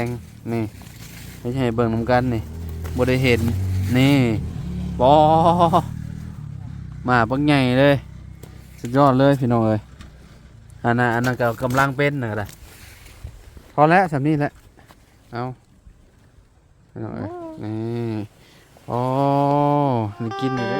ງນີ້ ເຮັດໃຫ້ເບິ່ງນຳກັນນີ້ ບໍ່ໄດ້ເຫັນ ນີ້ ປໍ ໝາກບັກໃຫຍ່ເລີຍ ສຸດຍອດເລີຍພີ່ນ້ອງເອີຍ. ອັນນັ້ນ ອັນນັ້ນກໍກຳລັງເປັນນັ້ນກໍໄດ້ ພໍແລ້ວ ສ່ຳນີ້ແຫຼະ ເອົາ ພີ່ນ້ອງເອີຍ ນີ້ ອໍ ໄດ້ກິນຢູ່ເດ້.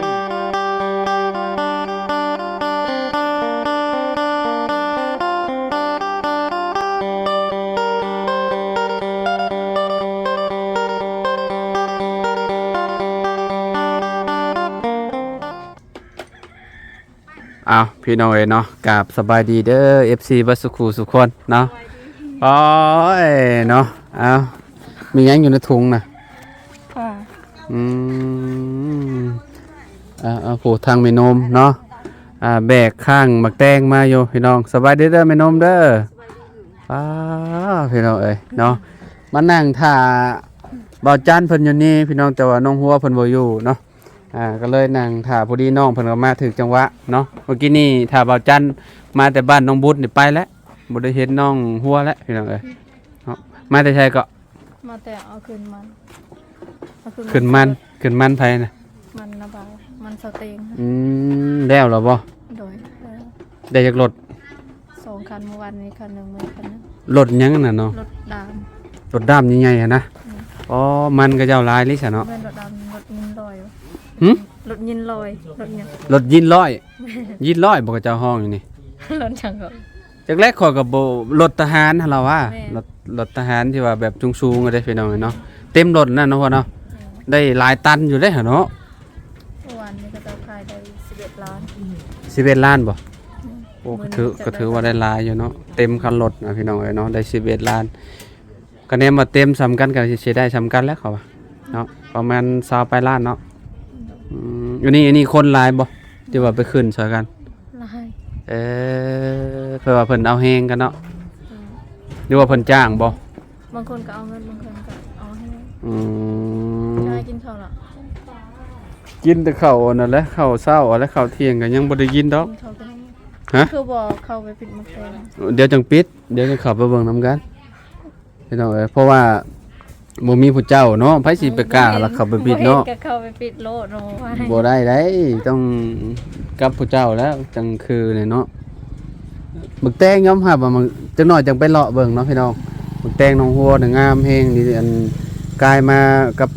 ອ້າວ ພີ່ນ້ອງເອີຍເນາະ ກາບສະບາຍດີເດີ ເອັຟຊີ ເບິດສູ່ຄູ່ສູ່ຄົນເນາະ. ໂອ້ຍເນາະ ອ້າວ ມີຫຍັງຢູ່ໃນຖົງນະ? ອືມ ເອົາ ເອົາ ຜູ້ທາງແມ່ນົມເນາະ ອ່າ ແບກຂ້າງໝາກແຕງມາຢູ່ພີ່ນ້ອງ. ສະບາຍດີເດີແມ່ນົມເດີ. ປ້າ ພີ່ນ້ອງເອີຍເນາະ ມານັ່ງຖ້າບ່າວຈັນເພິ່ນຢູ່ນີ້ພີ່ນ້ອງ ແຕ່ວ່ານ້ອງຫົວເພິ່ນບໍ່ຢູ່ເນາະ. ອ່າ ກໍເລີຍນັ່ງຖ້າ ພໍດີນ້ອງເພິ່ນກໍມາຖືກຈັງຫວະເນາະ. ເມື່ອກີ້ນີ້ຖ້າບ່າວຈັນມາແຕ່ບ້ານນ້ອງບຸດນີ້ໄປແລ້ວ ບໍ່ໄດ້ເຫັນນ້ອງຫົວແລ້ວພີ່ນ້ອງເອີຍເນາະ. ມາແຕ່ໃສເກາະ? ມາແຕ່ເອົາຂຶ້ນມັນ ເອົາຂຶ້ນ ຂຶ້ນມັນ ມັນ ຂຶ້ນມັນໃຜນະ? ມັນນະບ່າວ ມັນສາວເຕງ. ອືມ ແລ້ວລະບໍ່? ໂດຍ ແລ້ວ. ໄດ້ຈັກລົດ? ສອງຄັນ ມື້ວານນີ້ຄັນໜຶ່ງ ມື້ນີ້ຄັນໜຶ່ງ. ລົດຫຍັງນັ້ນເນາະ? ລົດດາມ ລົດດາມໃຫຍ່ໆຫັ້ນນະ. ອືມ ອໍ ມັນເຂົາເຈົ້າຫຼາຍອີ່ຫຼີຊະເນາະ. ແມ່ນ ລົດດາມ ລົດຍິນລອຍ. ຫຶ? ລົດຍິນລອຍ ລົດຍິນ ລົດຍິນລອຍ ຍິນລອຍບໍ່ເຂົາເຈົ້າຮ້ອງຢູ່ນີ້? ລົດຫຍັງເກາະ? ຈັກແລ້ວ ຂ້ອຍກໍບໍ່ ລົດທະຫານຫັ້ນລະວ່າ. ແມ່ນ ລົດ ລົດທະຫານທີ່ວ່າແບບສູງໆ ເດ້ພີ່ນ້ອງເນາະ. ເຕັມລົດນັ້ນເນາະ ເນາະ. ອືມ ໄດ້ຫຼາຍຕັນຢູ່ເດ້ຫັ້ນເນາະ. ເມື່ອວານນີ້ເຂົາເຈົ້າຂາຍໄດ້ສິບເອັດລ້ານ. ສິບເອັດລ້ານບໍ່? ອືມ ໂອ້ ກໍຖື ກໍຖືວ່າໄດ້ຫຼາຍຢູ່ເນາະ ເຕັມຄັນລົດນະພີ່ນ້ອງເອີຍເນາະ ໄດ້ສິບເອັດລ້ານ. ຄະແນນວ່າເຕັມສ່ຳກັນກໍຊິໄດ້ສ່ຳກັນແຫຼະເຂົາວ່າເນາະ ປະມານຊາວປາຍລ້ານເນາະ. ອືມ ອັນນີ້ ອັນນີ້ຄົນຫຼາຍບໍ່ ທີ່ວ່າໄປຂຶ້ນຊ່ອຍກັນ? ຫຼາຍ. ເອີ ເພິ່ນວ່າເພິ່ນເອົາແຮງກັນເນາະ. ອືມ ຫຼືວ່າເພິ່ນຈ້າງບໍ່? ບາງຄົນກໍເອົາເງິນ ບາງຄົນກໍເອົາແຮງ. ອືມ ຈະໃຫ້ກິນເຂົ້າລະ? ກິນແຕ່ເຂົ້າອັນນັ້ນແຫຼະ ເຂົ້າເຊົ້າ ແລະ ເຂົ້າທ່ຽງກໍຍັງບໍ່ໄດ້ກິນດອກ. ກິນເຂົ້າກໍໄດ້. ຮະ? ຄືບໍ່ເຂົ້າໄປປິດໝາກແຕງ? ດຽວຈັ່ງປິດ ດຽວຈັ່ງເຂົ້າໄປເບິ່ງນຳກັນ. ພີ່ນ້ອງເອີຍ ເພາະວ່າບໍ່ມີຜູ້ເຈົ້າເນາະ ໃຜຊິໄປກ້າ ບໍ່ເຫັນ ລັກເຂົ້າໄປປິດເນາະ. ບໍ່ເຫັນກໍເຂົ້າໄປປິດໂລດເນາະ. ບໍ່ໄດ້ໄດ໋ ຕ້ອງກັບຜູ້ເຈົ້າແລ້ວ ຈັ່ງຄືແຫຼະເນາະ. ບັກແຕງຍອມຮັບວ່າມັນ ຈັກໜ້ອຍຈັ່ງໄປເລາະເບິ່ງເນາະພີ່ນ້ອງ. ບັກແຕງໜອງຫົວນະງາມແຮງນີ້ ອັນກາຍມາກັບ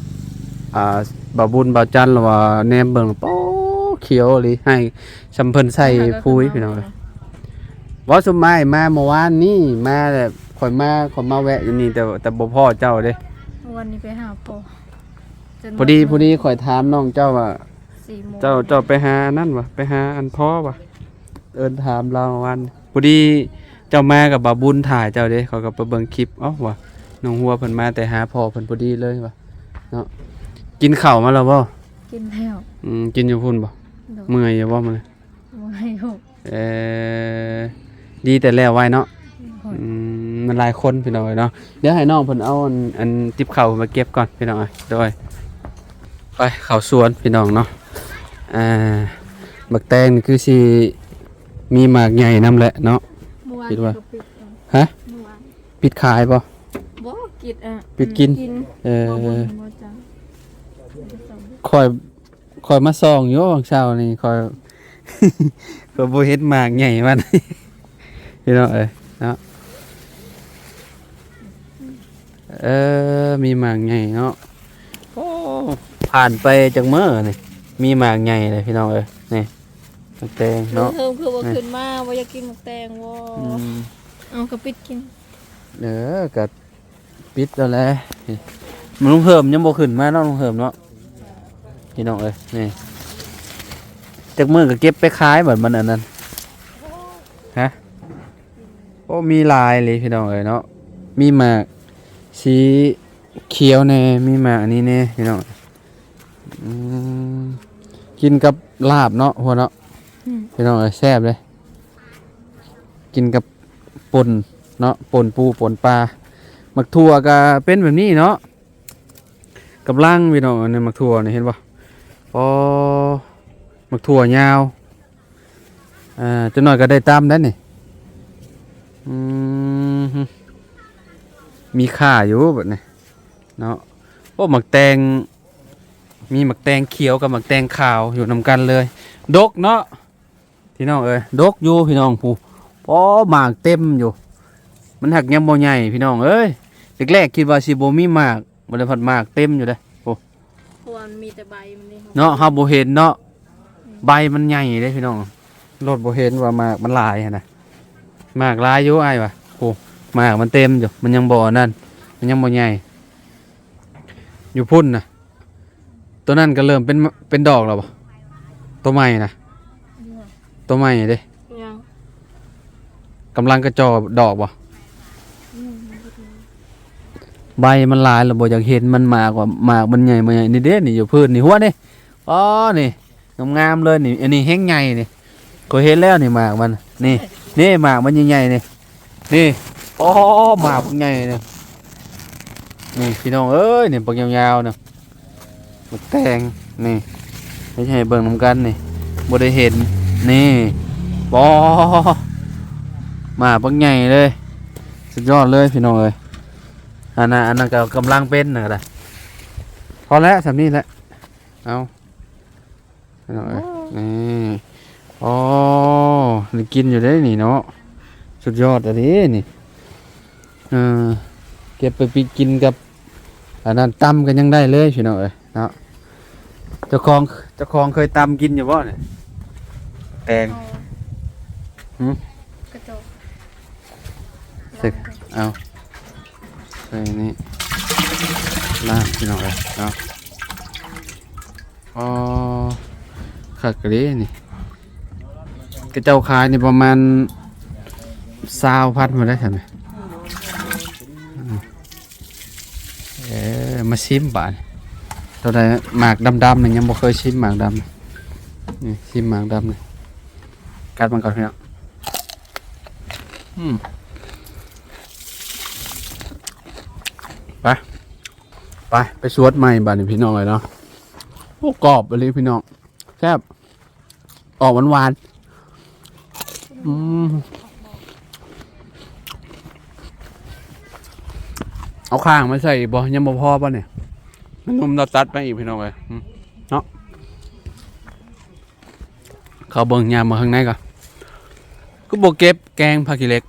ອ່າ ບ່າວບຸນ ບ່າວຈັນ ລະວ່າແນມເບິ່ງ ໂອ້ ຂຽວອີ່ຫຼີ ໃຫ້ ຊ່ຳເພິ່ນໃສ່ປຸ໋ຍພີ່ນ້ອງເອີຍ. ເວົ້າຊຸມອ້າຍມາເມື່ອວານນີ້ ມາແບບ ຂ້ອຍມາ ຂ້ອຍມາແວະຢູ່ນີ້ ແຕ່ ແຕ່ບໍ່ພໍ້ເຈົ້າເດ້. ເມື່ອວານນີ້ໄປຫາພໍ່ ພໍດີ ພໍດີຂ້ອຍຖາມນ້ອງເຈົ້າວ່າ ສີ່ໂມງ ເຈົ້າ ເຈົ້າໄປຫາອັນນັ້ນຫວາ ໄປຫາອັນພໍ່ຫວາ ເອີ້ນຖາມລາວເມື່ອວານ. ພໍດີເຈົ້າມາກັບບ່າວບຸນ ຖ້າເຈົ້າເດ້ ຂ້ອຍກໍໄປເບິ່ງຄລິບ ເອົ້າ ວ່ານ້ອງຫົວເພິ່ນມາແຕ່ຫາພໍ່ເພິ່ນພໍດີເລີຍຫວາເນາະ. ກິນເຂົ້າມາແລ້ວບໍ່? ກິນແລ້ວ. ອືມ ກິນຢູ່ພຸ້ນບໍ່? ໂດຍ. ເມື່ອຍຢູ່ບໍ່ມື້ນີ້? ບໍ່ໃຫ້ຫຸກ. ເອີ ດີແຕ່ແລ້ວໄວເນາະ. ໂດຍ. ອືມ ມັນຫຼາຍຄົນພີ່ນ້ອງເອີຍເນາະ. ດຽວໃຫ້ນ້ອງເພິ່ນເອົາອັນ ອັນຕິບເຂົ້າມາເກັບກ່ອນພີ່ນ້ອງເອີຍ. ໂດຍ. ໄປເຂົ້າສວນພີ່ນ້ອງເນາະ. ອ່າ ບັກແຕງນີ້ຄືຊິມີໝາກໃຫຍ່ນຳແຫຼະເນາະ. ຄິດວ່າ ຮະ? ປິດຂາຍບໍ່? ບໍ່ ກິນ ເອີ ປິດກິນ. ເອີ ຂ້ອຍ ຂ້ອຍມາສ່ອງຢູ່ຫວ່າງເຊົ້ານີ້ ຂ້ອຍ ຂ້ອຍບໍ່ເຫັນໝາກໃຫຍ່ມັນ ພີ່ນ້ອງເອີຍເນາະ. ເອີ ມີໝາກໃຫຍ່ເນາະ. ໂອ້ ຜ່ານໄປຈັກມື້ນີ້ ມີໝາກໃຫຍ່ເລີຍພີ່ນ້ອງເອີຍ. ນີ້ໝາກແຕງເນາະ. ເຮີມ ຄືບໍ່ຂຶ້ນມາ ບໍ່ຢາກກິນໝາກແຕງບໍ່? ອືມ ເອົາ ກໍປິດກິນ. ເອີ ກໍ ປິດແລ້ວແຫຼະ. ລຸງເຮີມຍັງບໍ່ຂຶ້ນມາເນາະ ລຸງເຮີມເນາະ ພີ່ນ້ອງເອີຍ. ນີ້ ຈັກມື້ກໍເກັບໄປຂາຍບັດມັນອັນນັ້ນ. ຮະ? ໂອ້ ມີຫຼາຍເລີຍພີ່ນ້ອງເອີຍເນາະ. ມີໝາກສີຂຽວແດ່ ມີໝາກອັນນີ້ແດ່ພີ່ນ້ອງ. ອືມ ກິນກັບລາບເນາະ ຫົວເນາະ. ອືມ ພີ່ນ້ອງເອີຍ ແຊບເດ້ ກິນກັບ ປົ່ນເນາະ ປົ່ນປູ ປົ່ນປາ. ໝາກຖົ່ວກໍເປັນແບບນີ້ເນາະ ກຳລັງ ພີ່ນ້ອງ. ອັນນີ້ໝາກຖົ່ວນີ້ ເຫັນບໍ່? ອໍ ໝາກຖົ່ວຍາວ. ອ່າ ຈັກໜ້ອຍກໍໄດ້ຕຳໄດ໋ນີ້. ອືມ ມີຄ່າຢູ່ບັດນີ້ເນາະ. ໂອ້ ໝາກແຕງ ມີໝາກແຕງຂຽວກັບໝາກແຕງຂາວຢູ່ນຳກັນເລີຍ. ດົກເນາະ ພີ່ນ້ອງເອີຍ ດົກຢູ່ພີ່ນ້ອງ ຜູ້ ໂອ້ ໝາກເຕັມຢູ່. ມັນຫາກຍັງບໍ່ໃຫຍ່ພີ່ນ້ອງເອີຍ. ແລກໆຄິດວ່າຊິບໍ່ມີໝາກ ບັດນີ້ພັດໝາກເຕັມຢູ່ເດ້. ໂອ້ ເພາະວ່າມັນມີແຕ່ໃບມັນເດ້ ເນາະ ເຮົາບໍ່ເຫັນເນາະ. ອືມ ໃບມັນໃຫຍ່ເດ້ພີ່ນ້ອງ ໂລດບໍ່ເຫັນວ່າໝາກມັນຫຼາຍຫັ້ນນະ. ໝາກຫຼາຍຢູ່ອ້າຍວ່າ. ໂອ້ ໝາກມັນເຕັມຢູ່ ມັນຍັງບໍ່ອັນນັ້ນ ມັນຍັງບໍ່ໃຫຍ່. ຢູ່ພຸ້ນນະ ໂຕນັ້ນກໍເລີ່ມເປັນ ເປັນດອກແລ້ວບໍ່? ໂຕໃໝ່ນະ ໂຕໃໝ່ເດ້ ຍັງ ກຳລັງກະຈໍ່ດອກບໍ່? ອືມ ໃບມັນຫຼາຍແລ້ວບໍ່ຢາກເຫັນມັນ ໝາກວ່າ ໝາກມັນໃຫຍ່ບໍ່ໃຫຍ່. ນີ້ເດ້ ນີ້ຢູ່ພື້ນນີ້ ຫົວນີ້ ອໍ ນີ້ ງາມໆເລີຍນີ້. ອັນນີ້ແຮງໃຫຍ່ນີ້ ຂ້ອຍເຫັນແລ້ວນີ້ໝາກມັນ ນີ້ ນີ້ໝາກມັນໃຫຍ່ໆນີ້ ນີ້. ອໍ ໝາກບັກໃຫຍ່ນີ້ ນີ້ພີ່ນ້ອງເອີຍ ນີ້ບັກຍາວໆນະ ບັກແຕງນີ້. ເຮັດໃຫ້ເບິ່ງນຳກັນນີ້ ບໍ່ໄດ້ເຫັນນີ້. ອໍ ໝາກບັກໃຫຍ່ເລີຍ ສຸດຍອດເລີຍພີ່ນ້ອງເອີຍ. ອັນນັ້ນ ອັນນັ້ນກໍກຳລັງເປັນນະ ກໍໄດ້. ພໍແລ້ວ ສ່ຳນີ້ແຫຼະ ເອົາ. ພີ່ນ້ອງເອີຍ ໂອ້ ນີ້ ອໍ ໄດ້ກິນຢູ່ເດ້ນີ້ເນາະ ສຸດຍອດອີ່ຫຼີນີ້. ເອີ ເກັບໄປປີ້ງກິນກັບອັນນັ້ນ ຕຳກໍຍັງໄດ້ເລີຍພີ່ນ້ອງເອີຍເນາະ. ເຈົ້າຂອງ ເຈົ້າຂອງເຄີຍຕຳກິນຢູ່ບໍ່ນີ້ ແຕງ? ຫື ກະຈອກ ເສັກ ເອົາ ໃສ່ນີ້ ລ້າງພີ່ນ້ອງເອີຍເນາະ. ອໍ ຄັກເລີຍນີ້ ເຂົາເຈົ້າຂາຍນີ້ປະມານຊາວພັນພຸ້ນແຫຼະຊັ້ນ. ເອີ ມາຊິມບາດນີ້ ໂຕໃດໝາກດຳໆນີ້ ຍັງບໍ່ເຄີຍຊິມໝາກດຳນີ້. ຊິມໝາກດຳນີ້ ກັດມັນກ່ອນພີ່ນ້ອງ. ອືມ ໄປ ໄປ ໄປສວດໃໝ່ບາດນີ້ພີ່ນ້ອງເອີຍເນາະ. ໂອ້ ກອບອີ່ຫຼີພີ່ນ້ອງ ແຊບ ອອກຫວານໆ. ອືມ ເອົາຂ່າງມາໃສ່ອີກບໍ່? ຍັງບໍ່ພໍບໍ່ນີ້? ໜຸ່ມໆ ລະຕັດໄປອີກພີ່ນ້ອງເອີຍ ອືມ ເນາະ. ເຂົ້າເບິ່ງ ຍ່າງມາຂ້າງໃນກ່ອນ ຄືບໍ່ເກັບແກງຜັກຂີ້ເຫຼັກ?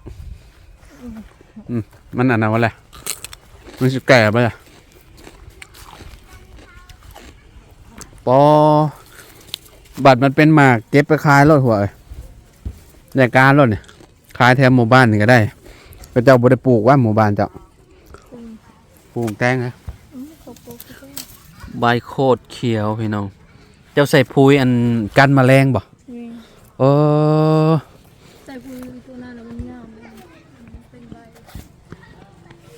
ອືມ ມັນອັນນັ້ນບໍ່ແຫຼະ ມັນຊິແກ່ບໍ່ລະ? ປໍ ບັດມັນເປັນໝາກ ເກັບໄປຂາຍໂລດ ຫົວເອີຍ ໄດ້ການໂລດນີ້. ຂາຍແຖວໝູ່ບ້ານນີ້ກໍໄດ້. ເຂົາເຈົ້າບໍ່ໄດ້ປູກວ່າ ໝູ່ບ້ານເຈົ້າ? ອືມ ປູກແຕງນະ. ອືມ ເຂົາປູກແຕງ. ໃບໂຄດຂຽວພີ່ນ້ອງ. ເຈົ້າໃສ່ປຸ໋ຍອັນກັນມະແລງບໍ່? ແມ່ນ. ເອີ ໃສ່ປຸ໋ຍຕົວນັ້ນແລ້ວມັນງາມ ມັນເປັນໃບ.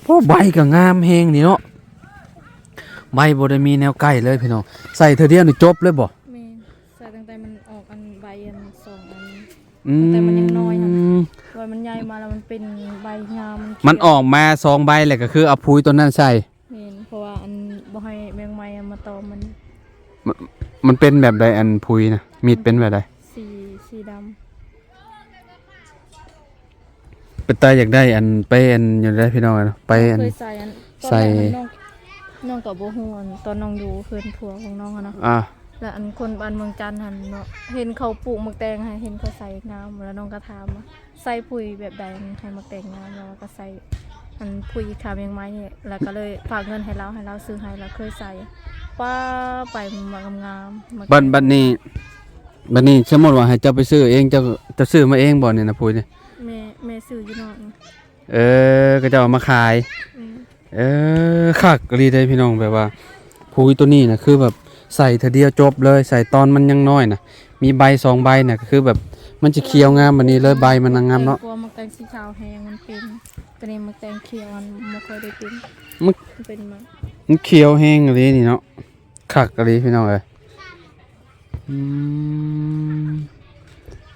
ໂອ້ ໃບກໍງາມແຮງນີ້ເນາະ. ໃບບໍ່ໄດ້ມີແນວໃກ້ເລີຍພີ່ນ້ອງ. ໃສ່ເທື່ອດຽວນີ້ຈົບເລີຍບໍ່? ແມ່ນ. ໃສ່ຕັ້ງແຕ່ມັນອອກອັນໃບອັນສອງອັນ ອືມ ແຕ່ມັນຍັງນ້ອຍຫັ້ນ ວ່າມັນໃຫຍ່ມາແລ້ວມັນເປັນໃບງາມ ມັນຂຽວ ມັນອອກມາສອງໃບແລ້ວກໍຄືເອົາປຸ໋ຍຕົວນັ້ນໃສ່. ແມ່ນ ເພາະວ່າອັນບໍ່ໃຫ້ແມງໄມ້ມາຕອມມັນ. ມັນ ມັນເປັນແບບໃດ ອັນປຸ໋ຍນະ? ມີດເປັນແບບໃດ? ສີ ສີດຳ. ເປັນຕາຢາກໄດ້ອັນ ໄປອັນ ຢູ່ໃດພີ່ນ້ອງເນາະ ໄປອັນ ເຄີຍໃສ່ອັນ ຕອນ ໃສ່ ແລກນັ້ນນ້ອງ ນ້ອງກໍບໍ່ຮູ້ ອັນຕອນນ້ອງຢູ່ເຮືອນຜົວຂອງນ້ອງຫັ້ນນະ ອ່າ ແລ້ວອັນຄົນບ້ານເມືອງຈັນຫັ້ນເນາະ ເຫັນເຂົາປູກໝາກແຕງໃຫ້ ເຫັນເຂົາໃສ່ງາມ ແລ້ວນ້ອງກໍຖາມວ່າ ໃສ່ປຸ໋ຍແບບໃດມັນໃຫ້ໝາກແຕງງາມ ແລ້ວກໍໃສ່ອັນປຸ໋ຍຂ້າແມງໄມ້ນີ້ ແລ້ວກໍເລີຍຝາກເງິນໃຫ້ລາວ ໃຫ້ລາວຊື້ໃຫ້ ລາວເຄີຍໃສ່ ປ້າ ໄປໝາກງາມໆ ໝາກແຕງ. ບັດ ບັດນີ້ ບັດນີ້ສົມມຸດວ່າໃຫ້ເຈົ້າໄປຊື້ເອງ ເຈົ້າ ເຈົ້າຊື້ມາເອງບໍ່ນີ້ນະ ປຸ໋ຍນີ້? ແມ່ ແມ່ຊື້ຢູ່ນອກ. ເອີ ເຂົາເຈົ້າເອົາມາຂາຍ. ອືມ ເອີ ຄັກອີ່ຫຼີເດ້ພີ່ນ້ອງ ແບບວ່າປຸ໋ຍຕົວນີ້ນະ ຄືແບບໃສ່ເທື່ອດຽວຈົບເລີຍ ໃສ່ຕອນມັນຍັງນ້ອຍນະ ມີໃບສອງໃບນະ ກໍຄືແບບມັນຈະຂຽວງາມແບບນີ້ເລີຍ ໃບມັນນະງາມເນາະ. ໝາກແຕງ ຕົວໝາກແຕງສີຂາວແຮງມັນເປັນ ຕົວນີ້ໝາກແຕງຂຽວມັນບໍ່ຄ່ອຍໄດ້ເປັນ ມັນ ເປັນມາ ມັນຂຽວແຮງອີ່ຫຼີນີ້ເນາະ. ຄັກອີ່ຫຼີພີ່ນ້ອງເອີຍ. ອືມ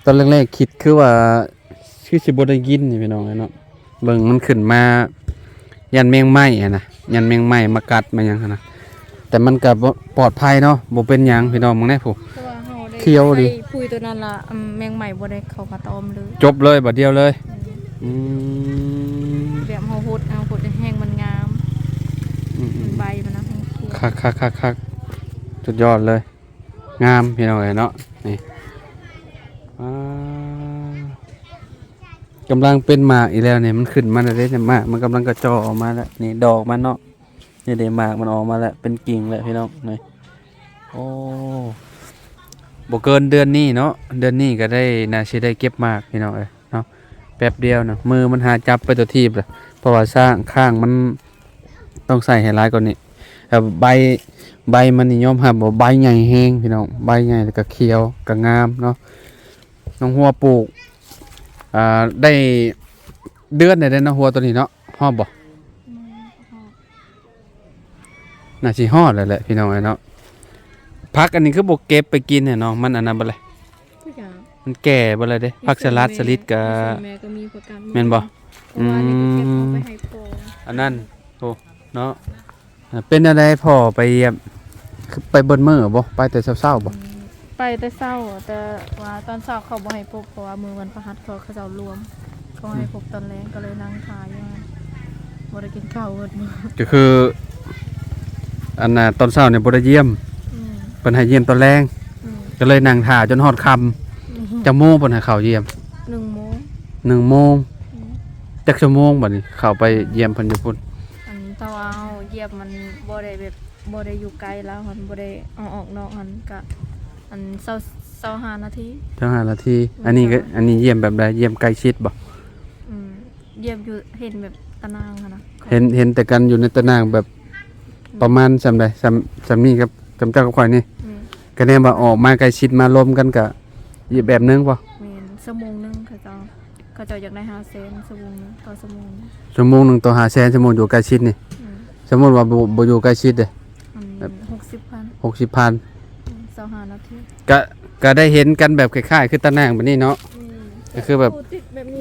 ຕອນແລກໆຄິດຄືວ່າ ຄືຊິບໍ່ໄດ້ກິນນີ້ພີ່ນ້ອງເອີຍເນາະ. ເບິ່ງມັນຂຶ້ນມາ ຢ້ານແມງໄມ້ຫັ້ນນະ ຢ້ານແມງໄມ້ມາກັດມາຫຍັງຫັ້ນນະ ແຕ່ມັນກໍບໍ່ປອດໄພເນາະ ບໍ່ເປັນຫຍັງພີ່ນ້ອງ. ເບິ່ງແດ່ຜູ້ ເພາະວ່າເຮົາໄດ້ ຂຽວດີ ໃສ່ປຸ໋ຍຕົວນັ້ນລະ ອືມ ແມງໄມ້ບໍ່ໄດ້ເຂົ້າມາຕອມເລີຍ ຈົບເລີຍບາດດຽວເລີຍ. ອືມ ອືມ ແບບເຮົາຫົດ ເຮົາຫົດແຮງມັນງ່າ ຄັກໆໆໆ ສຸດຍອດເລີຍ ງາມພີ່ນ້ອງເອີຍເນາະ. ນີ້ ອ່າ ກຳລັງເປັນໝາກອີກແລ້ວນີ້ ມັນຂຶ້ນມາແລ້ວເດ້ ໝາກມັນກຳລັງກະຈໍ່ອອກມາແລ້ວ ນີ້ດອກມັນເນາະ. ນີ້ເດ້ ໝາກມັນອອກມາແລ້ວ ເປັນກິ່ງແລ້ວພີ່ນ້ອງ ນີ້. ໂອ້ ບໍ່ເກີນເດືອນນີ້ເນາະ ເດືອນນີ້ກະໄດ້ ໜ້າຊິໄດ້ເກັບໝາກພີ່ນ້ອງເອີຍເນາະ. ແປັບດຽວນະ ມືມັນຫາຈັບໄປຕົວທີບລະ ເພາະວ່າຊ້າງ ຄ້າງມັນຕ້ອງໃສ່ໃຫ້ຫຼາຍກວ່ານີ້. ແລ້ວໃບ ໃບມັນນີ້ຍອມຮັບວ່າໃບໃຫຍ່ແຮງພີ່ນ້ອງ ໃບໃຫຍ່ແລ້ວກະຂຽວກະງາມເນາະ. ນ້ອງຫົວປູກ ອ່າ ໄດ້ເດືອນແລ້ວເດ້ເນາະ ຫົວໂຕນີ້ເນາະ ຮອດບໍ່? ໜ້າຊິຮອດແລ້ວແຫຼະພີ່ນ້ອງເອີຍເນາະ. ຜັກອັນນີ້ຄືບໍ່ເກັບໄປກິນແທ້ເນາະ ມັນອັນນັ້ນເບິດແລ້ວ ມັນແກ່ເບິດແລ້ວເດ້. ຜັກສະຫຼັດສະລິດກະ ແມ່ກໍມີຜັກກາດ ແມ່ນບໍ່? ເພາະວ່ານີ້ກໍເກັບເອົາໄປໃຫ້ພໍ່ ອືມ ອັນນັ້ນ ໂອ້ ເນາະ. ເປັນແນວໃດພໍ່ໄປຢ້ຽມ ໄປເບິດມື້ບໍ່? ໄປແຕ່ເຊົ້າໆບໍ່? ອືມ ໄປແຕ່ເຊົ້າ ແຕ່ວ່າຕອນເຊົ້າເຂົາບໍ່ໃຫ້ພົບ ເພາະວ່າມື້ວັນພະຫັດເຂົາ ເຂົາເຈົ້າລວມ ເຂົາໃຫ້ ອືມ ພົບຕອນແລງ ກໍເລີຍນັ່ງຖ້າຢູ່ຫັ້ນ ບໍ່ໄດ້ກິນເຂົ້າເບິດມື້. ກໍຄື ອັນນ່າ ຕອນເຊົ້ານີ້ບໍ່ໄດ້ຢ້ຽມ ອືມ ເພິ່ນໃຫ້ຢ້ຽມຕອນແລງ ອືມ ກໍເລີຍນັ່ງຖ້າຈົນຮອດຄ່ຳ. ອືມ ຈັກໂມງເພິ່ນໃຫ້ເຂົ້າຢ້ຽມ? ໜຶ່ງໂມງ ໜຶ່ງໂມງ. ອືມ ຈັກຊົ່ວໂມງບັດນີ້ເຂົ້າໄປຢ້ຽມເພິ່ນຢູ່ພຸ້ນ? ອັນ ເພາະວ່າເຮົາຢ້ຽມມັນບໍ່ໄດ້ແບບ ບໍ່ໄດ້ຢູ່ໃກ້ລາວຫັ້ນ ບໍ່ໄດ້ເອົາອອກນອກຫັ້ນ ກະ ອັນ ຊາວ ຊາວຫ້ານາທີ ຊາວຫ້ານາທີ. ອືມ ອັນນີ້ກໍ ອັນນີ້ຢ້ຽມແບບໃດ? ຢ້ຽມໃກ້ຊິດບໍ່? ອືມ ຢ້ຽມຢູ່ ເຫັນແບບຕາໜ່າງຫັ້ນນະ ເຫັນ ເຫັນແຕ່ກັນຢູ່ໃນຕາໜ່າງແບບ ອືມ ປະມານສ່ຳໃດ? ສ່ຳ ສ່ຳນີ້ກັບ ສ່ຳເຈົ້າກັບຂ້ອຍນີ້ ອືມ ກະແນມວ່າອອກມາໃກ້ຊິດມາລົມກັນກະອີກແບບໜຶ່ງບໍ່? ແມ່ນ ຊົ່ວໂມງໜຶ່ງເຂົາເຈົ້າ ເຂົາເຈົ້າຢາກໄດ້ຫ້າແສນ ຊົ່ວໂມງໜຶ່ງ ຕໍ່ຊົ່ວໂມງ ຊົ່ວໂມງໜຶ່ງຕໍ່ຫ້າແສນ ຊົ່ວໂມງຢູ່ໃກ້ຊິດນີ້. ອືມ ສົມມຸດວ່າບໍ່ ບໍ່ຢູ່ໃກ້ຊິດເດ້? ອັນ ຫົກສິບພັນ ຫົກສິບພັນ ອືມ ຊາວຫ້ານາທີ ກະ ກະໄດ້ເຫັນກັນແບບຄ້າຍໆຄືຕາໜ່າງແບບນີ້ເນາະ. ອືມ ກໍຄືແບບ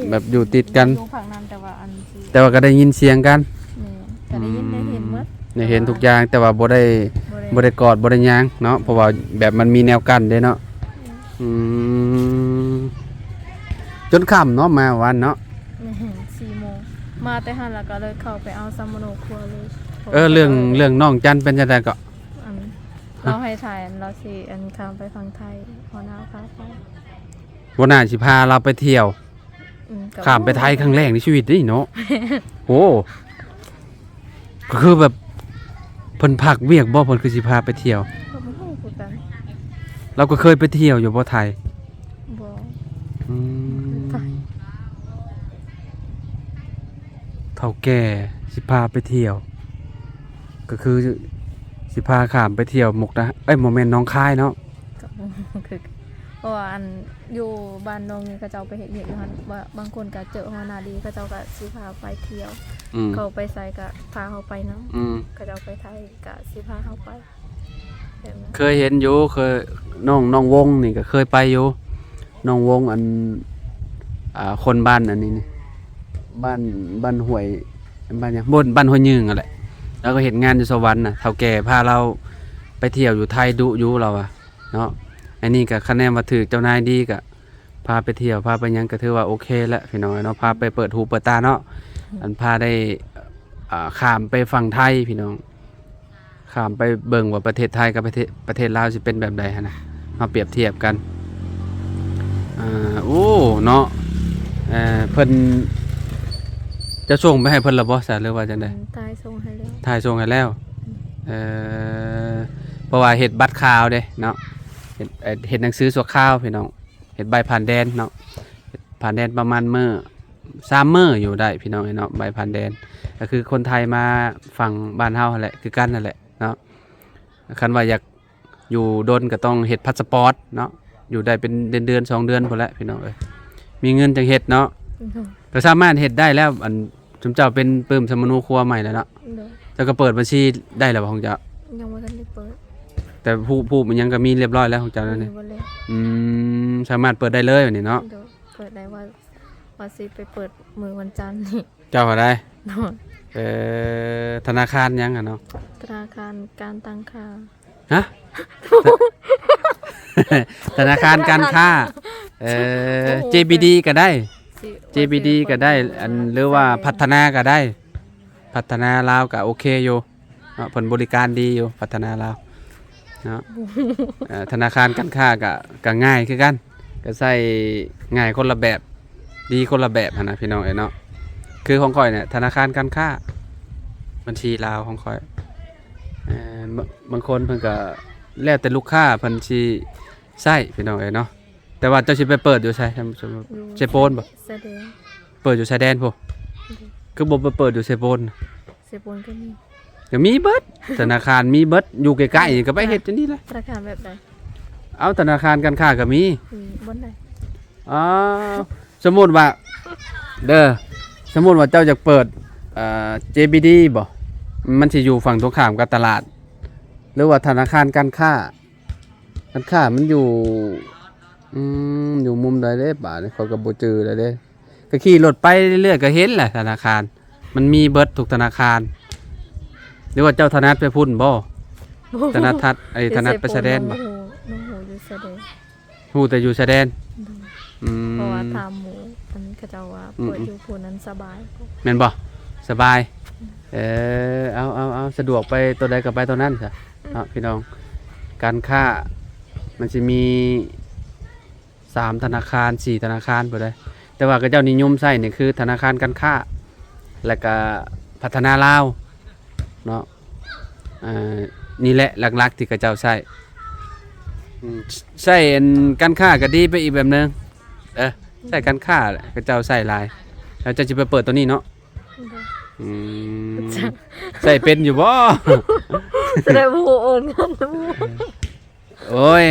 ແບບຢູ່ຕິດກັນ ຢູ່ພາກນັ້ນ ແຕ່ວ່າອັນ ແຕ່ວ່າກໍໄດ້ຍິນສຽງກັນ. ແມ່ນ ກໍໄດ້ຍິນ ອືມ ໄດ້ເຫັນໝົດ ໄດ້ເຫັນທຸກຢ່າງ ແຕ່ວ່າບໍ່ໄດ້ ບໍ່ໄດ້ ບໍ່ໄດ້ກອດ ບໍ່ໄດ້ຫຍັງເນາະ ເພາະວ່າແບບມັນມີແນວກັ້ນເດ້ເນາະ. ອືມ ຈົນຄ່ຳເນາະ ມາວານເນາະ. ແມ່ນ ສີ່ໂມງ ມາແຕ່ຫັ້ນລະກໍເລີຍເຂົ້າໄປເອົາສຳມະໂນຄົວເລີຍ. ເອີ ເລື່ອງ ເລື່ອງນ້ອງຈັນເປັນຈັ່ງໃດເກາະ? ອັນ ລາວໃຫ້ຖ່າຍ ອັນ ລາວຊິ ອັນ ຂ້າມໄປຝັ່ງໄທ ຫົວໜ້າພາໄປ ຫົວໜ້າຊິພາລາວໄປທ່ຽວ. ອືມ ຂ້າມໄປໄທຄັ້ງແລກໃນຊີວິດເດ້ເນາະ. ໂອ້ ກໍຄືແບບເພິ່ນພັກວຽກບໍ່ ເພິ່ນຄືຊິພາໄປທ່ຽວ? ກໍບໍ່ຮູ້ຄືກັນ ລາວກໍເຄີຍໄປທ່ຽວຢູ່ບໍ່ໄທ? ບໍ່ ອືມ ເຖົ້າແກ່ຊິພາໄປທ່ຽວ ກໍຄືຊິພາຂ້າມໄປທ່ຽວມຸກດາ ເອີຍ ບໍ່ແມ່ນ ໜອງຄາຍເນາະ. ກໍບໍ່ຮູ້ຄືກັນ ເພາະວ່າອັນ ຢູ່ບ້ານນ້ອງນີ້ ເຂົາເຈົ້າໄປເຮັດວຽກຢູ່ຫັ້ນ ບາ ບາງຄົນກໍເຈີຫົວໜ້າດີ ເຂົາເຈົ້າກໍຊິພາໄປທ່ຽວ. ອືມ ເຂົາໄປໃສກໍພາເຮົາໄປນຳ. ອືມ ເຂົາເຈົ້າໄປໄທກໍຊິພາເຮົາໄປແບບນັ້ນ. ເຄີຍເຫັນຢູ່ ເຄີຍ ນ້ອງ ນ້ອງວົງນີ້ກໍເຄີຍໄປຢູ່ ນ້ອງວົງ ອັນ ອ່າ ຄົນບ້ານອັນນີ້ນີ້ ບ້ານ ບ້ານຫ້ວຍ ບ້ານຫຍັງ ບ້ານ ບ້ານຫ້ວຍຍືງຫັ້ນແຫຼະ. ລາວກໍເຮັດງານຢູ່ສະຫວັນນະ ເຖົ້າແກ່ພາລາວໄປທ່ຽວຢູ່ໄທດຸຢູ່ ລາວວ່າເນາະ. ອັນນີ້ກໍຄະແນນວ່າຖືກເຈົ້ານາຍດີ ກໍພາໄປທ່ຽວ ພາໄປຫຍັງ ກໍຖືວ່າໂອເຄແຫຼະ ພີ່ນ້ອງເນາະ ພາໄປເປີດຫູເປີດຕາເນາະ. ອືມ ອັນພາໄດ້ ອ່າ ຂ້າມໄປຝັ່ງໄທ ພີ່ນ້ອງ ຂ້າມໄປເບິ່ງວ່າປະເທດໄທກັບປະເທດ ປະເທດລາວຊິເປັນແບບໃດຫັ້ນນະ ມາປຽບທຽບກັນ. ອ່າ ໂອ້ ເນາະ ເອີ ເພິ່ນ ເຈົ້າສົ່ງໄປໃຫ້ເພິ່ນແລ້ວບໍ່ຊະ ຫຼືວ່າຈັ່ງໃດ? ອືມ ຖ່າຍສົ່ງໃຫ້ແລ້ວ ຖ່າຍສົ່ງໃຫ້ແລ້ວ. ອືມ ເອີ ເພາະວ່າເຮັດບັດຂ່າວເດ້ເນາະ ເຮັດ ເຮັດໜັງສືຊົ່ວຄາວ ພີ່ນ້ອງ ເຮັດໃບຜ່ານແດນເນາະ ຜ່ານແດນປະມານມື້ ສາມມື້ຢູ່ໄດ້ ພີ່ນ້ອງເອີຍເນາະ ໃບຜ່ານແດນ ກໍຄືຄົນໄທມາຝັ່ງບ້ານເຮົາຫັ້ນແຫຼະ ຄືກັນຫັ້ນແຫຼະເນາະ. ຄັນວ່າຢາກຢູ່ດົນກໍຕ້ອງເຮັດພາສະປອດເນາະ ຢູ່ໄດ້ເປັນເດືອນໆ ສອງເດືອນພຸ້ນແຫຼະ ພີ່ນ້ອງເອີຍ ມີເງິນຈັ່ງເຮັດເນາະ. ໂດຍ ກໍສາມາດເຮັດໄດ້ແລ້ວ ອັນ ຊຸມເຈົ້າເປັນປຶ້ມສຳມະໂນຄົວໃໝ່ແລ້ວເນາະ. ໂດຍ ເຈົ້າກໍເປີດບັນຊີໄດ້ແລ້ວບໍ່ຂອງເຈົ້າ? ຍັງບໍ່ທັນໄດ້ເປີດ ແຕ່ຮູບ ຮູບອີ່ຫຍັງກໍມີລຽບຮ້ອຍແລ້ວຂອງເຈົ້ານັ້ນນີ້? ມີໝົດແລ້ວ. ອືມ ສາມາດເປີດໄດ້ເລີຍບັດນີ້ເນາະ. ໂດຍ ເປີດໄດ້ ວ່າ ວ່າຊິໄປເປີດມື້ວັນຈັນນີ້. ເຈົ້າຫາໄດ້? ໂດຍ ເອີ ທະນາຄານຫຍັງຫັ້ນເນາະ? ທະນາຄານການຕັ້ງຄ່າ. ຮະ? ທະນາຄານການຄ້າ ເອີ ໂອ້ໂຫ ເຈບີດີ ກໍໄດ້ ຊິ ເຈບີດີ ວ່າຊິ ກໍໄດ້ ເປີດ ອັນ ເປີດ ຫຼືວ່າ ແສດງ ພັດທະນາກໍໄດ້ ພັດທະນາລາວກໍໂອເຄຢູ່. ເນາະ ເພິ່ນບໍລິການດີຢູ່ ພັດທະນາລາວເນາະ. ເອີ ທະນາຄານການຄ້າກະ ກະງ່າຍຄືກັນ ກະໃຊ້ງ່າຍຄົນລະແບບ ດີຄົນລະແບບຫັ້ນນະ ພີ່ນ້ອງເອີຍເນາະ. ຄືຂອງຂ້ອຍນີ້ ທະນາຄານການຄ້າ ບັນຊີລາວຂອງຂ້ອຍ ເອີ ບາງຄົນເພິ່ນກະແລ້ວແຕ່ລູກຄ້າເພິ່ນຊິໃຊ້ ພີ່ນ້ອງເອີຍເນາະ. ແຕ່ວ່າເຈົ້າຊິໄປເປີດຢູ່ໃສ? ຢູ່ເຊໂປນບໍ່? ຊາຍແດນ. ເປີດຢູ່ຊາຍແດນພຸ້ນ. ໂດຍ. ຄືບໍ່ໄປເປີດຢູ່ເຊໂປນ? ເຊໂປນກໍມີ. ກໍມີເບິດ ທະນາຄານມີເບິດ ຢູ່ໃກ້ໆນີ້ກໍໄປເຮັດຢູ່ນີ້ແຫຼະ. ທະນາຄານແບບໃດ? ເອົາ ທະນາຄານການຄ້າກໍມີ. ມີບ່ອນໃດ? ອໍ ສົມມຸດວ່າເດີ ສົມມຸດວ່າເຈົ້າຢາກເປີດ ເອີ ເຈບີດີ ບໍ່? ມັນຊິຢູ່ຝັ່ງຕົງຂ້າມກັບຕະຫຼາດ ຫຼືວ່າທະນາຄານການຄ້າ ການຄ້າມັນຢູ່ ອືມ ຢູ່ມຸມໃດເດ້ບາດນີ້ ຂ້ອຍກໍບໍ່ຈື່ແລ້ວເດ້. ກໍຂີ່ລົດໄປເລື້ອຍໆ ກໍເຫັນແຫຼະທະນາຄານ ມັນມີເບິດທຸກທະນາຄານ. ຫຼືວ່າເຈົ້າຖະໜັດໄປພຸ້ນບໍ່? ຖະໜັດທັດ ໄອ້ຖະໜັດໄປຊາຍແດນບໍ່? ນ້ອງຮູ້ ນ້ອງຮູ້ຢູ່ຊາຍແດນ. ຮູ້ແຕ່ຢູ່ຊາຍແດນ? ໂດຍ. ອືມ ເພາະວ່າຖາມໝູ່ ອັນເຂົາເຈົ້າວ່າ ອືມໆ ເປີດຢູ່ພຸ້ນນັ້ນສະບາຍ. ແມ່ນບໍ່? ສະບາຍ. ອືມ ເອີ ເອົາ ເອົາ ເອົາ ສະດວກໄປຕົວໃດກໍໄປຕົວນັ້ນຊະເນາະ ພີ່ນ້ອງ. ການຄ້າມັນຊິມີ ສາມທະນາຄານ ສີ່ທະນາຄານພຸ້ນເດ້. ແຕ່ວ່າເຂົາເຈົ້ານິຍົມໃຊ້ນີ້ຄືທະນາຄານການຄ້າ ແລ້ວກະພັດທະນາລາວເນາະ. ເອີ ນີ້ແຫຼະຫຼັກໆທີ່ເຂົາເຈົ້າໃຊ້. ອືມ ໃຊ້ອັນການຄ້າກໍດີໄປອີກແບບໜຶ່ງ. ເອີ ໃຊ້ການຄ້າແຫຼະ ເຂົາເຈົ້າໃຊ້ຫຼາຍ. ແລ້ວເຈົ້າຊິໄປເປີດຕົວນີ້ເນາະ? ໂດຍ. ອືມ ຈັກ ໃຊ້ເປັນຢູ່ບໍ່? ສະແດງບໍ່ຮູ້ໂອນເງິນ. ໂອ້ຍ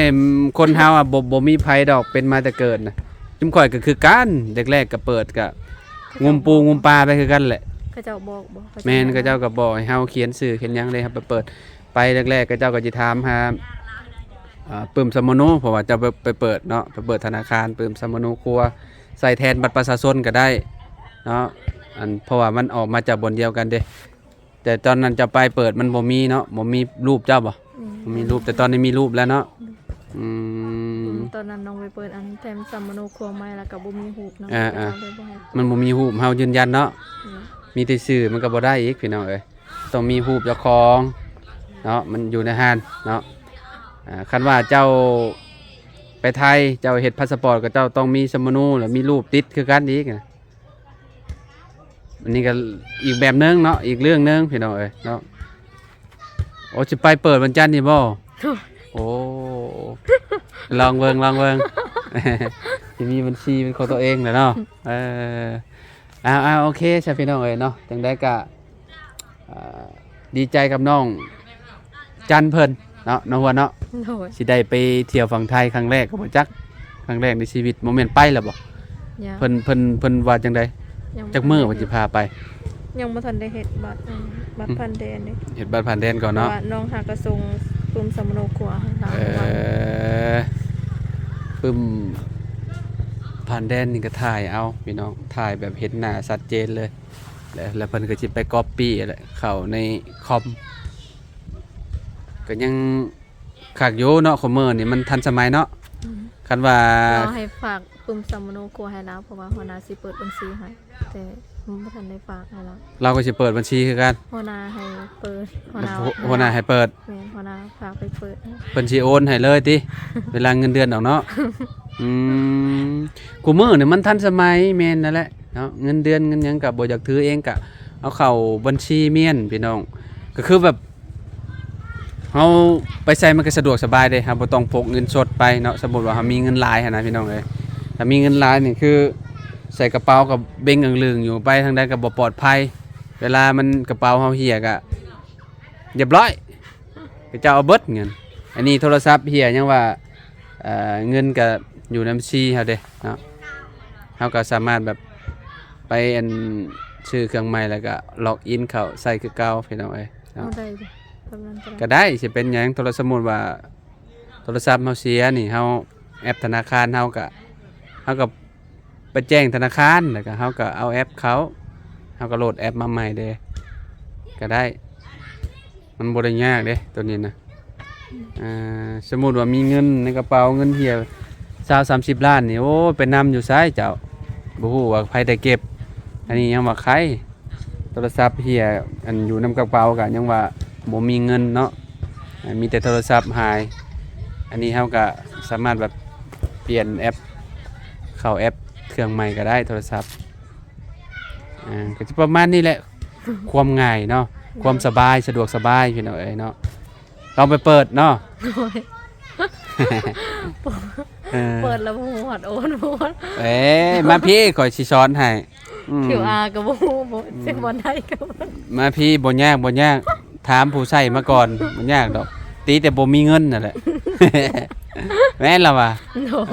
ຄົນເຮົາອະ ບໍ່ ບໍ່ມີໃຜດອກເປັນມາແຕ່ເກີດນະ. ຈຸມຂ້ອຍກໍຄືກັນ ແລກໆກໍເປີດ ກໍງຸມປູງຸມປາໄປຄືກັນແຫຼະ. ເຂົາເຈົ້າບອກບໍ່? ແມ່ນ ເຂົາເຈົ້າກໍບອກໃຫ້ເຮົາຂຽນຊື່ຂຽນຫຍັງເດ້. ເຮົາໄປເປີດ ໄປແລກໆ ເຂົາເຈົ້າກໍຊິຖາມຫາ ອ່າ ປຶ້ມສຳມະໂນ ເພາະວ່າເຈົ້າໄປ ໄປເປີດເນາະ ໄປເປີດທະນາຄານ ປຶ້ມສຳມະໂນຄົວ ໃຊ້ແທນບັດປະຊາຊົນກໍໄດ້ເນາະ. ອັນ ເພາະວ່າມັນອອກມາຈາກບ່ອນດຽວກັນເດ້. ແຕ່ຕອນນັ້ນເຈົ້າໄປເປີດມັນບໍ່ມີເນາະ ບໍ່ມີຮູບເຈົ້າບໍ່? ອືມ ບໍ່ມີຮູບ ແຕ່ຕອນນີ້ມີຮູບແລ້ວເນາະ. ອືມ ອືມ ຕອນນັ້ນນ້ອງໄປເປີດອັນແທນສຳມະໂນຄົວໃໝ່ ແລ້ວກໍບໍ່ມີຮູບເນາະ. ເອີໆ ເຂົາເຈົ້າເລີຍບໍ່ໃຫ້ ມັນບໍ່ມີຮູບ ເຮົາຢືນຢັນເນາະ. ອືມ ມີແຕ່ຊື່ມັນກໍບໍ່ໄດ້ອີກ ພີ່ນ້ອງເອີຍ. ຕ້ອງມີຮູບເຈົ້າຂອງເນາະ ມັນຢູ່ໃນຫັ້ນເນາະ. ອ່າ ຄັນວ່າເຈົ້າໄປໄທ ເຈົ້າເຮັດພາສະປອດ ກໍເຈົ້າຕ້ອງມີສຳມະໂນ ແລ້ວມີຮູບຕິດຄືກັນອີກ. ອັນນີ້ກໍອີກແບບໜຶ່ງເນາະ ອີກເລື່ອງໜຶ່ງ ພີ່ນ້ອງເອີຍເນາະ. ໂອ້ ຊິໄປເປີດວັນຈັນນີ້ບໍ່? ໂອ້ ລອງເບິ່ງ ລອງເບິ່ງ ຊິມີບັນຊີເປັນຂອງຕົວເອງແຫຼະເນາະ. ເອີ ເອົາໆ ໂອເຄຊະ ພີ່ນ້ອງເອີຍເນາະ. ຈັ່ງໃດກໍ ອ່າ ດີໃຈກັບນ້ອງຈັນເພິ່ນເນາະ ນ້ອງຫົວເນາະ. ໂດຍ. ຊິໄດ້ໄປທ່ຽວຝັ່ງໄທຄັ້ງແລກກໍບໍ່ຈັກ ຄັ້ງແລກໃນຊີວິດ. ບໍ່ແມ່ນໄປແລ້ວບໍ່? ຍັງ. ເພິ່ນ ເພິ່ນ ເພິ່ນວ່າຈັ່ງໃດ? ຍັງບໍ່ທັນໄດ້ເຮັດ. ຈັກມື້ວ່າຊິພາໄປ? ຍັງບໍ່ທັນໄດ້ເຮັດບັດ ອືມ ບັດຜ່ານແດນເດ້. ເຮັດບັດຜ່ານແດນກ່ອນເນາະ. ເພາະວ່ານ້ອງຫາກໍສົ່ງປຶ້ມສຳມະໂນຄົວໃຫ້ລາວ. ເອີ ປຶ້ມຜ່ານແດນນີ້ກໍຖ່າຍເອົາ ພີ່ນ້ອງ ຖ່າຍແບບເຫັນໜ້າຊັດເຈນເລີຍ. ແລ້ວ ແລ້ວເພິ່ນກໍຊິໄປກັອບປີ້ແຫຼະ ເຂົ້າໃນຄອມ. ກໍຍັງຄັກຢູ່ເນາະ ຄຸມື້ນີ້ມັນທັນສະໄໝເນາະ. ອືມ ຄັນວ່າ ລາວໃຫ້ຝາກປຶ້ມສຳມະໂນຄົວໃຫ້ລາວ ເພາະວ່າຫົວໜ້າຊິເປີດບັນຊີໃຫ້ ແຕ່ບໍ່ທັນໄດ້ຝາກໃຫ້ລາວ. ລາວກໍຊິເປີດບັນຊີຄືກັນ. ຫົວໜ້າໃຫ້ເປີດ ຫົວໜ້າ ຫົວໜ້າໃຫ້ເປີດ. ແມ່ນ ຫົວໜ້າ ຝາກໄປເປີດ ເພິ່ນຊິໂອນໃຫ້ເລີຍຕິ ເວລາເງິນເດືອນອອກເນາະ. ອືມ ຄູ່ມື້ນີ້ມັນທັນສະໄໝ ແມ່ນນັ້ນແຫຼະເນາະ. ເງິນເດືອນເງິນຫຍັງກໍບໍ່ຢາກຖືເອງ ກໍເອົາເຂົ້າບັນຊີມ້ຽນ ພີ່ນ້ອງ. ກໍຄືແບບເຮົາໄປໃສມັນກໍສະດວກສະບາຍເດ້ ເຮົາບໍ່ຕ້ອງພົກເງິນສົດໄປເນາະ. ສົມມຸດວ່າເຮົາມີເງິນຫຼາຍຫັ້ນນະ ພີ່ນ້ອງເອີຍ ຖ້າມີເງິນຫຼາຍນີ້ຄືໃສ່ກະເປົາກໍເບັງອຶງລຶງຢູ່ ໄປທາງໃດກໍບໍ່ປອດໄພ. ເວລາມັນ ກະເປົາເຮົາເຫຍກໍ ຮຽບຮ້ອຍ ເຂົາເຈົ້າເອົາເບິດເງິນ. ອັນນີ້ໂທລະສັບເຫຍຍັງວ່າ ເອີ ເງິນກະຢູ່ໃນບັນຊີເຮົາເດ້ເນາະ. ເຮົາກະສາມາດແບບໄປອັນ ຊື້ເຄື່ອງໃໝ່ ແລ້ວກະລັອກອິນເຂົ້າໃຊ້ຄືເກົ່າ ພີ່ນ້ອງເອີຍເນາະ. ເອົາໄດ້ບໍ່? ແບບນັ້ນກໍໄດ້ ກະໄດ້ ຊິເປັນຫຍັງ? ໂທລະ ສົມມຸດວ່າໂທລະສັບເຮົາເສຍນີ້ ເຮົາ ແອັບທະນາຄານເຮົາກະ ເຮົາກະ ໄປແຈ້ງທະນາຄານ ແລ້ວກໍເຮົາກໍເອົາແອັບເຂົ້າ ເຮົາກໍໂຫຼດແອັບມາໃໝ່ເດ້ ກໍໄດ້. ມັນບໍ່ໄດ້ຍາກເດ້ໂຕນີ້ນະ. ອ່າ ສົມມຸດວ່າມີເງິນໃນກະເປົາ ເງິນເຫຍຊາວສາມສິບລ້ານນີ້ ໂອ້ຍ ໄປນຳຢູ່ໃສເຈົ້າ? ບໍ່ຮູ້ວ່າໃຜໄດ້ເກັບ. ອັນນີ້ຍັງວ່າໄຄ ໂທລະສັບເຫຍ ອັນຢູ່ນຳກະເປົາກໍຍັງວ່າ ບໍ່ມີເງິນເນາະ ມີແຕ່ໂທລະສັບຫາຍ. ອັນນີ້ເຮົາກະສາມາດແບບປ່ຽນແອັບ ເຂົ້າແອັບເຄື່ອງໃໝ່ກະໄດ້ ໂທລະສັບ. ອ່າ ກະຈະປະມານນີ້ແຫຼະ ຄວາມງ່າຍເນາະ ຄວາມສະບາຍ ສະດວກສະບາຍ ພີ່ນ້ອງເອີຍເນາະ. ລອງໄປເປີດເນາະ. ໂດຍ ເອີ ເປີດແລ້ວບໍ່ຮອດໂອນບໍ່ຮອດ. ເອີ ມາພີ້ ຂ້ອຍຊິສອນໃຫ້. ອືມ ຄິວອາ ກໍບໍ່ຮູ້ ບໍ່ ອືມ ຊິບ່ອນໃດກໍບໍ່ ມາພີ້ ບໍ່ຍາກ ບໍ່ຍາກ ຖາມຜູ້ໃຊ້ມາກ່ອນ ບໍ່ຍາກດອກ ຕິແຕ່ບໍ່ມີເງິນນັ້ນແຫຼະ. ແມ່ນລະຫວາ? ໂດຍ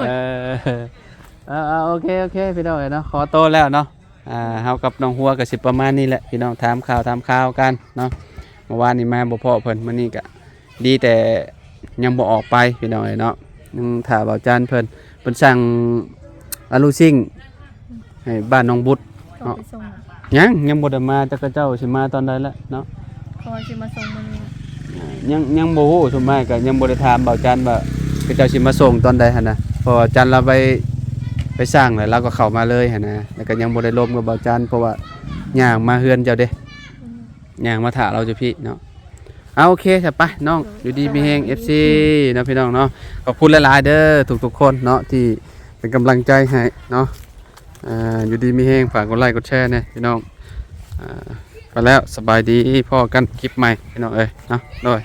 ເອີ ເອົາໆ ໂອເຄ ໂອເຄ ພີ່ນ້ອງເອີຍເນາະ ຂໍໂຕແລ້ວເນາະ. ອ່າ ເຮົາກັບນ້ອງຫົວກໍຊິປະມານນີ້ແຫຼະພີ່ນ້ອງ ຖາມຂ່າວ ຖາມຂ່າວກັນເນາະ. ເມື່ອວານນີ້ມາບໍ່ພໍ້ເພິ່ນ ມື້ນີ້ກໍດີແຕ່ຍັງບໍ່ອອກໄປພີ່ນ້ອງເອີຍເນາະ ຍັງຖ້າບ່າວຈັນເພິ່ນ ເພິ່ນສັ່ງອາລູຊິງໃຫ້ບ້ານໜອງບຸດເນາະ. ຍັງ ຍັງບໍ່ໄດ້ມາ ຈັກເຂົາເຈົ້າຊິມາຕອນໃດແຫຼະເນາະ. ເຂົາຊິມາສົ່ງມື້ນີ້ ອ່າ ຍັງ ຍັງບໍ່ຮູ້ ສ່ວນຫຼາຍກໍຍັງບໍ່ໄດ້ຖາມບ່າວຈັນວ່າເຂົາເຈົ້າຊິມາສົ່ງຕອນໃດຫັ້ນນະ ເພາະວ່າຈັນລາວໄປ ໄປສ້າງແລ້ວ ລາວກໍເຂົ້າມາເລີຍຫັ້ນນະ ແລ້ວກໍຍັງບໍ່ໄດ້ລົມກັບບ່າວຈັນ ເພາະວ່າຍ່າງມາເຮືອນເຈົ້າເດ້ ອືມ ຍ່າງມາຖ້າລາວຢູ່ພີ້ເນາະ. ເອົາ ໂອເຄ ຊະ ໄປນ້ອງ ໂດຍ ຢູ່ດີມີແຮງ ເອັຟຊີ ເນາະ ພີ່ນ້ອງເນາະ. ຂອບຄຸນຫຼາຍໆເດີ ທຸກໆຄົນເນາະ ທີ່ເປັນກຳລັງໃຈໃຫ້ເນາະ. ອ່າ ຢູ່ດີມີແຮງ ຝາກກົດໄລກົດແຊແດ່ພີ່ນ້ອງ. ອ່າ ໄປແລ້ວ ສະບາຍດີ ພໍ້ກັນຄລິບໃໝ່ພີ່ນ້ອງເອີຍເນາະ ໂດຍ.